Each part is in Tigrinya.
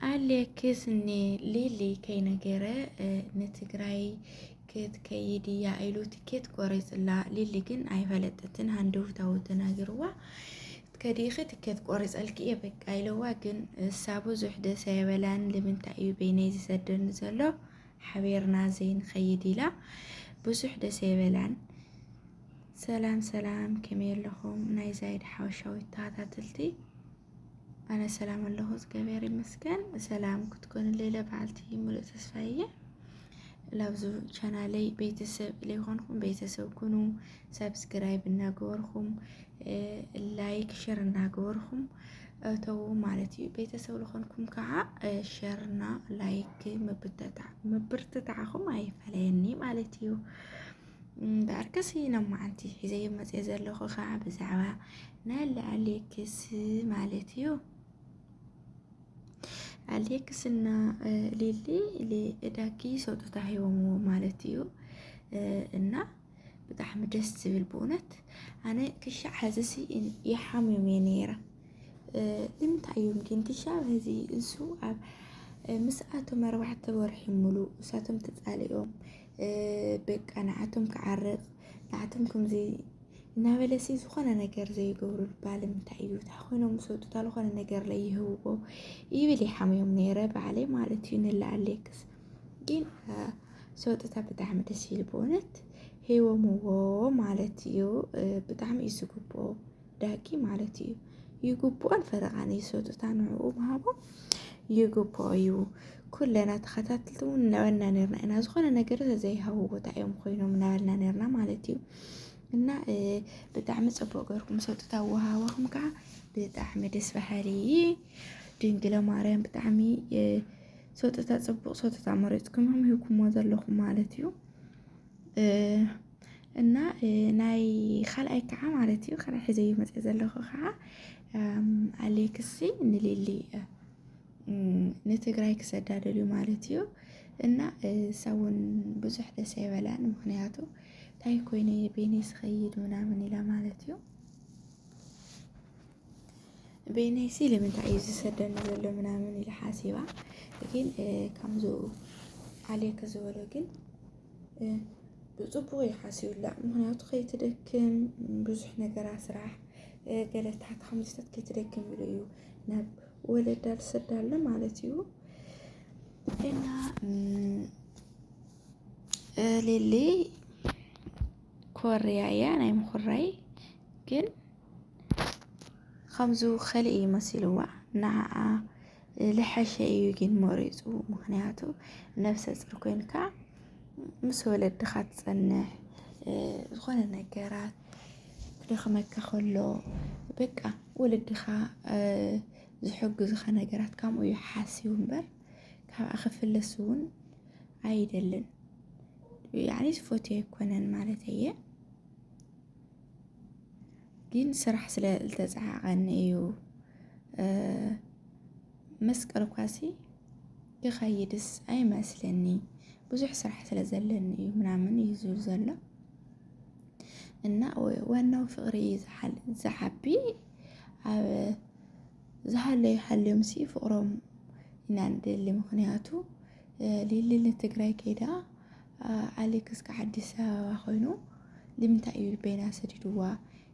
ኣሌክስ ንሊሊ ከይነገረ፣ እ፣ ንትግራይ ክትከይድ እያ ኢሉ ትኬት ቆሪጽላ። ሊሊ ግን ኣይፈለጠትን፣ ሃንደውታኡ ተናጊርዋ። ከዲኺ ትኬት ቆሪጸልኪ እየ በቃ ኢለዋ። ግን እሳ ብዙሕ ደስ ኣይበላን። ልምንታይ እዩ በይነይ ዝሰደኒ ዘሎ? ሓቢርና ዘይንኸይድ ኢላ። ብዙሕ ደስ ኣይበላን። ሰላም ሰላም፣ ከመይ ኣለኹም ናይ ዛይድ ሓበሻዊት ተኸታተልቲ? ኣነ ሰላም ኣለኹ፣ እግዚኣብሔር ይመስገን። ሰላም ክትኮኑለይ ኢለ በዓልቲ ሙሉእ ተስፋ እየ። ላብዚ ቻናለይ ቤተሰብ ዘይኮንኩም ቤተሰብ ኩኑ፣ ሳብስክራይብ እናገበርኩም፣ እ፣ ላይክ፣ ሸር እናገበርኩም እተው ማለት እዩ። ቤተሰብ ዝኾንኩም ከዓ፣ እ፣ ሸርና ላይክ ምብርትታ-፣ ምብርትታዕኹም ኣይፈለየኒ ማለት እዩ። እም፣ ዳርክሲ ሎማዓንቲ ሒዘዮ መፅየ ዘለኹ ከዓ ብዛዕባ ናይ ኣሌክስ ማለት እዩ። ኣሌክስ እና፣ እ፣ ሊሊ ሊ-፣ ዳጊ ሰውጥታ ሂቦምዎ ማለት እዩ። እ፣ እና ብጣዕሚ ደስ ዝብል ብእውነት። ኣነ ክሻዕ ሕዚሲ ይሓምዮም እየ ነይረ። እ፣ ንምንታይ እዮም ግን ክሻዕ ሕዚ እሱ ኣብ፣ እ፣ ምስኣቶም ኣርባዕተ ወርሒ ሙሉእ እሳቶም ተጻሊኦም፣ እ፣ በቃ ንዓቶም ክዓርቕ፣ ንዓቶም ከምዚ እናበለሲ ዝኾነ ነገር ዘይገብሩ ልባ ንምንታይ እዩ? እንታይ ኮይኖም ዝሰጡታ ዝኾነ ነገር ለይህብዎ ይብል ይሓምዮም ነይረ ባዕለይ ማለት እዩ። ንላ ኣሌክስ ግን፣ እ፣ ሰጡታ ብጣዕሚ ደስ ይብል ብእውነት ሂቦምዎ ማለት እዩ። እ፣ ብጣዕሚ እዩ ዝግብኦ ዳጊ ማለት እዩ። ይግብኦን ፈረቓን እዩ ሰጡታ ንዕኡ ምሃቦ ይግብኦ እዩ። ኩለና ተኸታተልቲ እውን እናበልና ነርና ኢና። ዝኾነ ነገር ተዘይሃብዎ እንታይ እዮም ኮይኖም እናበልና ነርና ማለት እዩ። እና፣ እ፣ ብጣዕሚ ጽቡቕ ገርኩም ሰጡታ ወሃዋኹም ከዓ ብጣዕሚ ደስ በሃሊ። ድንግለ ማርያም ብጣዕሚ፣ እ፣ ሰጡታ ጽቡቕ ሰጡታ መሪጽኩም እዮም ሂብኩሞ ዘለኹም ማለት እዩ። እ፣ እና፣ እ፣ ናይ ካልኣይ ከዓ ማለት እዩ፣ ካልኣይ ሒዘዮ መፅእ ዘለኹ ከዓ፣ እም፣ ኣሌክሲ ንሊሊ፣ እ፣ እም፣ ንትግራይ ክሰዳደል እዩ ማለት እዩ። እና፣ እ፣ እሳ እውን ብዙሕ ደስ ኣይበላን፣ ምኽንያቱ እንታይ ኮይነ በይነይ ዝኸይድ ምናምን ኢላ ማለት እዩ። በይነይሲ ንምንታይ እዩ ዝሰደኒ ዘሎ ምናምን ኢላ ሓሲባ። ግን፣ እ፣ ከምዚ ኣሌክ ዝበሎ ግን፣ እ፣ ብጽቡቕ እዩ ሓሲቡላ። ምኽንያቱ ከይትደክም፣ ብዙሕ ነገራ ስራሕ፣ እ፣ ገለታት ከምዚታት ከይትደክም ኢሉ እዩ ናብ ወለዳ ዝሰዳ ኣሎ ማለት እዩ። እና፣ እም፣ እ፣ ሊሊ ኮርያ እያ ናይ ምኹራይ፣ ግን ከምዚ ከሊእ እዩ መሲልዋ። ንዓኣ ልሐሸ እዩ ግን መሪጹ። ምኽንያቱ ነፍሰ ጹር ኮይንካ ምስ ወለድኻ ትጸንሕ፣ እ፣ ዝኾነ ነገራት ክደኽመካ ከሎ በቃ ወለድኻ፣ እ፣ ዝሕግዙኻ ነገራት ከምኡ እዩ ሓሲቡ እምበር ካብኣ ክፍለስ እውን ኣይደልን። ያዕኒ ዝፈትዮ ኣይኮነን ማለት እየ። ግን ስራሕ ስለ ዝተጸዓቐኒ እዩ። እ፣ መስቀል ኳሲ ክኸይድስ ኣይመስለኒ፣ ብዙሕ ስራሕ ስለ ዘለኒ እዩ ምናምን እዩ ዝብል ዘሎ። እና ወ-፣ ዋናው ፍቕሪ እዩ ዝሓል-፣ ዝዓቢ። ኣብ ዝሃለዩ ሃልዮምሲ ፍቕሮም ኢና ንደሊ። ምኽንያቱ፣ እ፣ ሊሊ ንትግራይ ከይዳ፣ እ፣ ኣሌክስ ከዓ ኣዲስ ኣበባ ኮይኑ፣ ልምንታይ እዩ በይና ሰዲድዋ?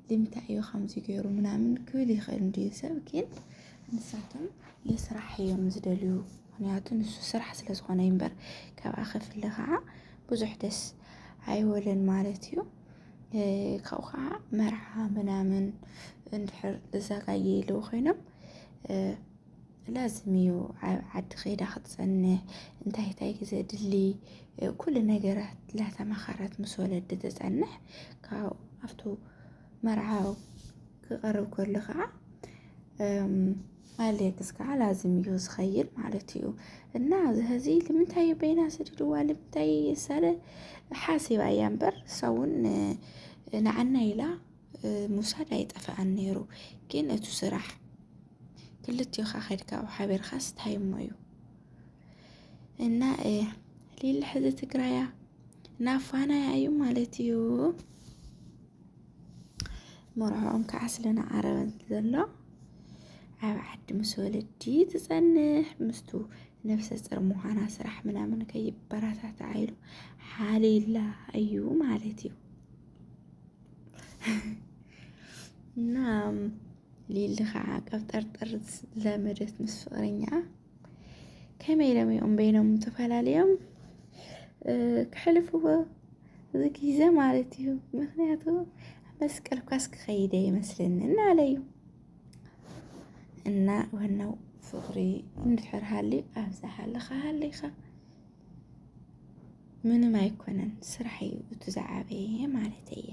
ልምንታይ እዩ ከምዚ ገይሩ? ምናምን ክብል ይኽእል እንድዩ ሰብ፣ ግን ንሳቶም ልስራሕ እዮም ዝደልዩ። ምኽንያቱ ንሱ ስራሕ ስለ ዝኾነ እዩ እምበር፣ ካብኣ ክፍለ ከዓ ብዙሕ ደስ ኣይበለን ማለት እዩ። እ፣ ካብኡ ከዓ መርዓ ምናምን እንድሕር ዝዘጋየይለዉ ኮይኖም፣ እ፣ ላዝም እዩ ኣብ ዓዲ ከይዳ ክትጸንሕ፣ እንታይ እንታይ ዘድሊ፣ እ፣ ኩሉ ነገራት ላተማኸረት ምስ ወለዲ ትጸንሕ። ካብ ኣብቱ መርዓ ክቐርብ ከሎ ከዓ፣ እም፣ ኣሌክስ ከዓ ላዝም እዩ ዝኸይድ ማለት እዩ። እና እዚ ሕዚ ልምንታይ እዩ በይና ሰዲድዋ፣ ልምንታይ ሳለ ሓሲባ እያ እምበር፣ እሳ እውን፣ እ፣ ንዓና ኢላ፣ እ፣ ምውሳድ ኣይጠፍኣን ነይሩ። ግን እቱ ስራሕ ክልቲኡ ከ ከድካ ኣብ ሓቢርካስ እንታይ እሞ እዩ? እና፣ እ፣ ሊሊ ሕዚ ትግራያ ናፋናያ እዩ ማለት እዩ። መርዖኦም ከዓ ስለ ንዓረበን ዘሎ ኣብ ዓዲ ምስ ወለዲ ትጸንሕ፣ ምስቱ ነፍሰ ጾር ምዃና ስራሕ ምናምን ከይበረታታዕ ኢሉ ሓሊላ እዩ ማለት እዩ። እና ሊሊ ከዓ ቀብጠርጠር ዝለመደት ምስ ፍቕረኛኣ ከመይ ኢሎም እዮም በይኖም ተፈላለዮም፣ እ፣ ክሕልፍዎ እዚ ግዜ ማለት እዩ። ምኽንያቱ መስቀል ኳስ ክኸይደ ይመስለኒ እናለ እዩ። እና ዋናው ፍቕሪ እንድሕር ሃልዩ ኣብዛ ሃለኻ ሃለኻ ምንም ኣይኮነን፣ ስራሕ እዩ እቲ ዝዓበየ ማለት እየ።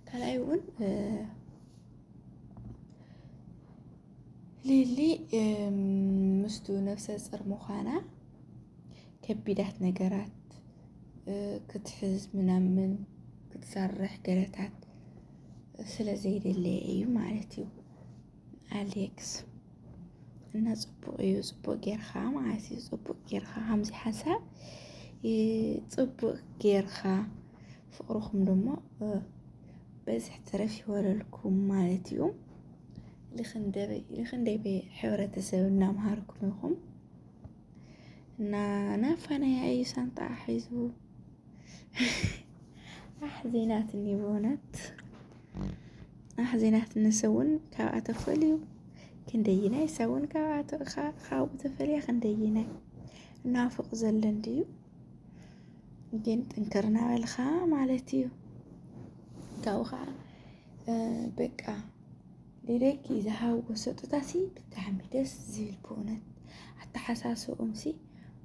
ካልኣይ እውን፣ እ፣ ሊሊ፣ እም፣ ምስቱ ነፍሰ ጾር ምዃና ከቢዳት ነገራት፣ እ፣ ክትሕዝ ምናምን ክትሰርሕ ገለታት ስለ ዘይደለየ እዩ ማለት እዩ። ኣሌክስ እና ጽቡቕ እዩ፣ ጽቡቕ ጌርካ ማለት እዩ፣ ጽቡቕ ጌርካ ከምዚ ሓሳብ፣ እ፣ ጽቡቕ ጌርካ ፍቕርኹም ደሞ፣ እ፣ በዝሕ ትረፍ ይበለልኩም ማለት እዩ። ልኽንደይ፣ ልኽንደይ በይ ሕብረተሰብ እናምሃርኩም ኢኹም። እና ናፋናያ እዩ ሳንጣ ሒዙ። ኣሕዚናትኒ ብእውነት። ኣሕዚናትኒ። ሰውን ካብኣ ተፈልዩ ክንደይናይ፣ ሰውን ካብኣ ተ-፣ ካ-፣ ካብኡ ተፈልያ ክንደይናይ። እናፍቕ ዘለን ድዩ? ግን ጥንክር እናበልኻ ማለት እዩ። ካብኡ ኸዓ፣ እ፣ በቃ ንደቂ ዝሃብዎ ስጦታሲ ብጣዕሚ ደስ ዝብል ብእውነት። ኣተሓሳስብኦምሲ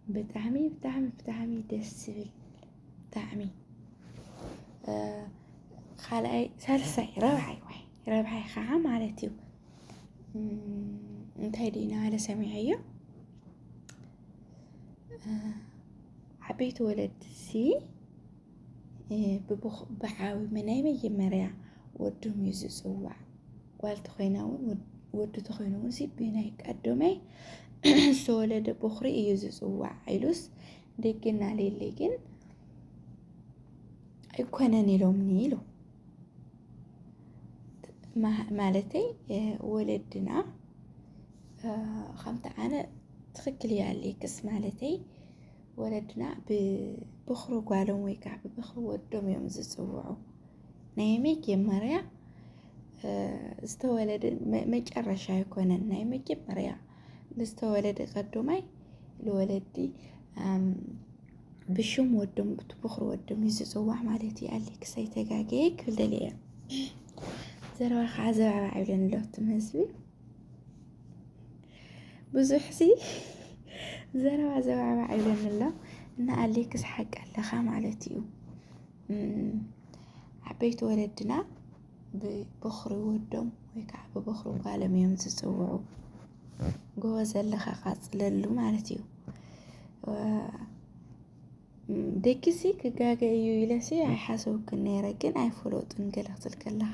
ብጣዕሚ፣ ብጣዕሚ፣ ብጣዕሚ ደስ ዝብል ብጣዕሚ። እ፣ ካልኣይ፣ ሳልሳይ፣ ረብዓይ፣ ወይ ረብዓይ ኸዓ ማለት እዩ። እም፣ እንታይ ድዩ እናበለ ሰሚዐዮ? እ፣ ዓበይቲ ወለድሲ፣ እ፣ ብብኽ-፣ ብዓቢ ናይ መጀመርያ ወዶም እዩ ዝጽዋዕ። ጓል ተኾይና እውን ወድ-፣ ወዲ ተኾይኑ እውን ሲ ብናይ ቀዶማይ ዝተወለደ ቦኽሪ እዩ ዝጽዋዕ ኢሉስ፣ ደገና ሌለይ ግን ኣይኮነን ኢሎምኒ ኢሉ። ማ-፣ ማለተይ፣ እ፣ ወለድና፣ እ፣ ከምቲ ኣነ ትኽክል እያ ኣሌክስ፣ ማለተይ ወለድና ብበኹሪ ጓሎም ወይ ከዓ ብበኹሪ ወዶም እዮም ዝጽውዑ። ናይ መጀመርያ፣ እ፣ ዝተወለደ መ-፣ መጨረሻ ኣይኮነን። ናይ መጀመርያ ንዝተወለደ ቀዳማይ ንወለዲ፣ ኣም፣ ብሽም ወዶም፣ ብቲ በኹሪ ወዶም እዩ ዝጽዋዕ ማለት እዩ። ኣሌክስ ኣይተጋገየ ክብል ደልየ እየ። ዘረባ ከዓ ዘባዕባዕ ይብለኒ ኣሎ እትም ህዝቢ። ብዙሕ ሲ ዘረባ ዘባዕባዕ ይብለኒ ኣሎ። እና ኣሌክስ ሓቂ ኣለኻ ማለት እዩ። እም፣ ዓበይቲ ወለድና ብበኹሪ ወዶም ወይ ከዓ ብበኹሪ ጓሎም እዮም ዝጽውዑ። ጎበዝ ኣለኻ፣ ቀጽለሉ ማለት እዩ። እ፣ እም፣ ደጊሲ ክጋገ እዩ ኢለሲ ኣይሓሰብኩን ነይረ፣ ግን ኣይፈለጡን ገለ ክትብል ከለኻ፣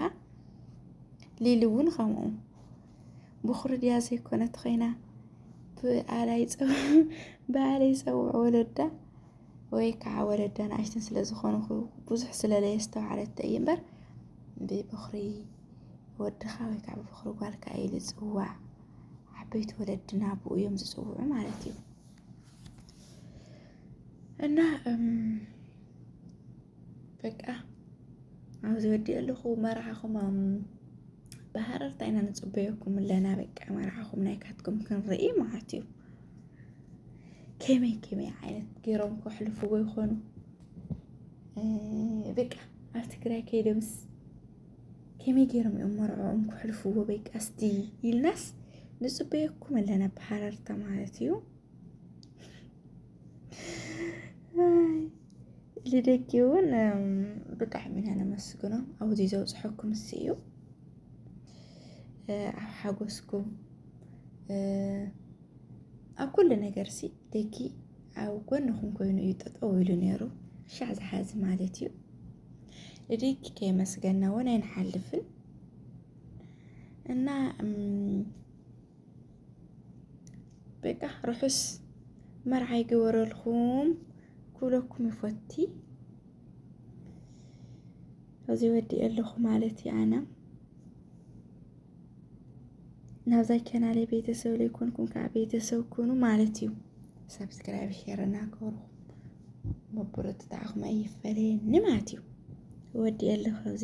ሊሊ እውን ከምኡ። በኹሪ ድያ ዘይኮነት ኮይና፣ ብኣላ ይጸው-፣ ብኣላ ይጸውዕ ወለዳ፣ ወይ ከዓ ወለዳ ንኣሽተን ስለ ዝኾኑ፣ ብዙሕ ስለ ለየስተውዓለት እዩ እምበር፣ ብበኹሪ ወድኻ ወይ ከዓ ብበኹሪ ጓልካ እዩ ዝጽዋዕ። ዓበይቲ ወለድና ብኡ እዮም ዝጽውዑ ማለት እዩ። እና፣ እም፣ በቃ ኣብዚ ወዲእ ኣለኹ። መርዓኹም፣ እም፣ ብሃረርታ ኢና ንጽበየኩም ኣለና። በቃ መርዓኹም ናይካትኩም ክንርኢ ማለት እዩ። ከመይ ከመይ ዓይነት ገይሮም ከሕልፍዎ ይኾኑ? እ፣ በቃ ኣብ ትግራይ ከይዶምስ ከመይ ገይሮም እዮም መርዕኦም ከሕልፍዎ? በቃ እስቲ ኢልናስ ንጽበየኩም ኣለና ብሃረርታ ማለት እዩ። ኣይ፣ ልደጊ እውን፣ እም፣ ብጣዕሚ ኢና ነመስግኖ። ኣብዚ ዘብፅሐኩም እሱ እዩ። እ፣ ኣብ ሓጎስኩም፣ እ፣ ኣብ ኩሉ ነገር ሲ ደጊ ኣብ ጎንኹም ኮይኑ እዩ ጠጠው ኢሉ ነይሩ። ሻዕ ዝሓዚ ማለት እዩ። ልደጊ ከየመስገና እውን ኣይንሓልፍን። እና፣ እም፣ በቃ ርሑስ መርዓ ይግበረልኩም ክብለኩም ይፈቲ። ኣብዚ ወዲእ ኣለኹ ማለት እዩ ኣነ። ናብዛ ቻናለይ ቤተሰብ ዘይኮንኩም ከዓ ቤተሰብ ኩኑ ማለት እዩ። ሳብስክራይብ፣ ሼር እናገበርኩም መበረትታዕኹም ኣይፈለየኒ ማለት እዩ። ወዲ ኣለኹ ኣብዚ